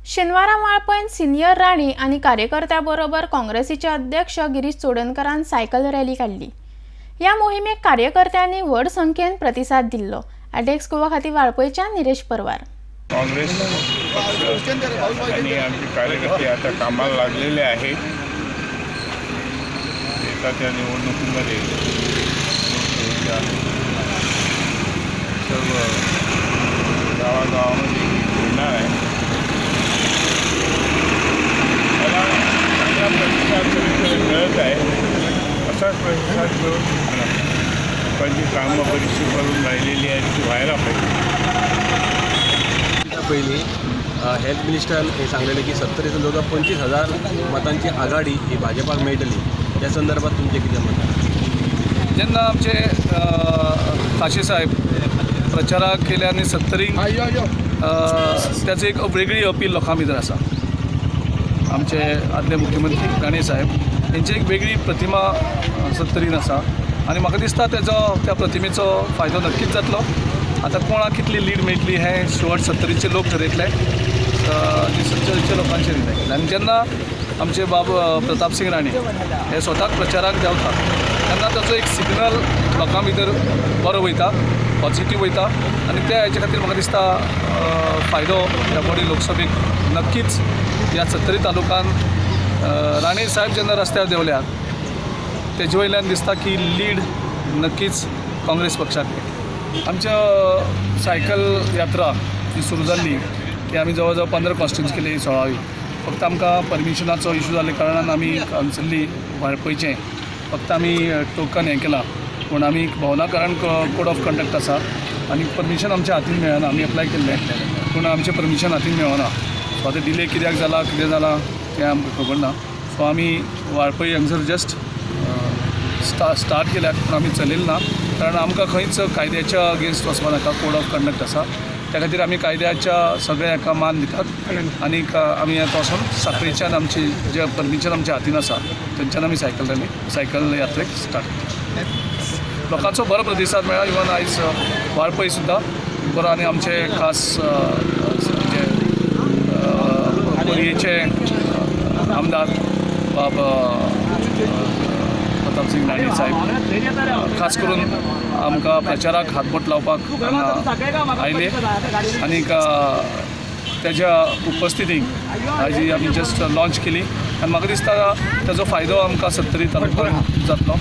शेनवारा वाळपयन सिनियर राणे आनी कार्यकर्त्या बरोबर काँग्रेसीचे अध्यक्ष गिरीश चोडणकरान सायकल रॅली काडली. ह्या मोहिमेक कार्यकर्त्यांनी व्हड संख्येन प्रतिसाद दिल्लो. अडेक्स गोवा खातीर वाळपयच्यान निरेश परवार. काँग्रेस पक्ष आणि आमचे कार्यकर्ते आता कामाला लागलेले आहेत. येत्या त्या निवडणुकीमध्ये सर्व गावागावामध्ये फिरणार आहे. मला चांगला प्रतिसाद सगळीकडे मिळत आहे. असाच प्रतिसाद मिळून लोकांची कामं बरीचशी करून राहिलेली आहेत ती व्हायला पाहिजे. पयलीं हेल्थ मिनिस्टरान हें सांगलेलें की 70 जवळ 25,000 मतांची आघाडी ही भाजपाक मेळटली. त्या संदर्भात तुमचें कितें मत आसा? जेन्ना आमचे काशी साहेब प्रचाराक केले आनी सत्तरीक त्याची एक वेगळी अपील लोकां भितर आसा. आमचे आदले मुख्यमंत्री राणे साहेब हेंची एक वेगळी प्रतिमा सत्तरीन आसा आनी म्हाका दिसता तेजो त्या प्रतिमेचो फायदो नक्कीच जातलो. आतां कोणाक कितली लीड मेळटली हें शेवट सत्तरीचे लोक ठरयतले, ती सत्तरीच्या लोकांचेर दितले. आनी जेन्ना आमचे बाब प्रतापसिंग राणे हे स्वताक प्रचाराक देंवता तेन्ना ताचो एक सिग्नल लोकां भितर बरो वयता, पॉझिटीव वयता आनी त्या हेच्या खातीर म्हाका दिसता फायदो ह्या फावटी लोकसभेक नक्कीच ह्या सत्तरी तालुकान राणे साहेब जेन्ना रस्त्यार देंवल्यात तेजे वयल्यान दिसता की लीड नक्कीच काँग्रेस पक्षाक. आमच्या सायकल यात्रा जी सुरू जाल्ली ती आमी जवळ जवळ 15 कॉन्स्टिट्युन्सी केली सोळावी. फक्त आमकां परमिशनाचो इशू जाल्ल्या कारणान आमी हांगसरली वाळपयचें फक्त आमी टोकन हें केलां, पूण आमी भोवना कारण कोड ऑफ कंडक्ट आसा आनी परमिशन आमच्या हातीन मेळना. आमी एप्लाय केल्लें पूण आमचें परमिशन हातीन मेळना. सो आतां डिले कित्याक जाला कितें जालां तें आमकां खबर ना. सो आमी वाळपय हांगसर जस्ट स्टार्ट केल्यात पूण आमी चलयलें ना, कारण आमकां खंयच कायद्याच्या अगेन्स्ट वचपा नाका. कोड ऑफ कंडक्ट आसा त्या खातीर आमी कायद्याच्या सगळ्या हाका मान दितात आनीक आमी आतां वचून साखळेच्यान आमची जे परमिशन आमच्या हातीन आसा थंयच्यान आमी सायकल रॅली सायकल यात्रेक स्टार्ट केली. लोकांचो बरो प्रतिसाद मेळ्ळा. इवन आयज वाळपय सुद्दां बरो आनी आमचे खास जे पर्येचे आमदार बाब प्रतापसिंग राणे साहेब खास करून आमकां प्रचाराक हातबोट लावपाक आयले आनीक तेज्या उपस्थितीक आयज आमी जस्ट लॉन्च केली आनी म्हाका दिसता तेजो फायदो आमकां सत्तरी तालुक्यांत जातलो.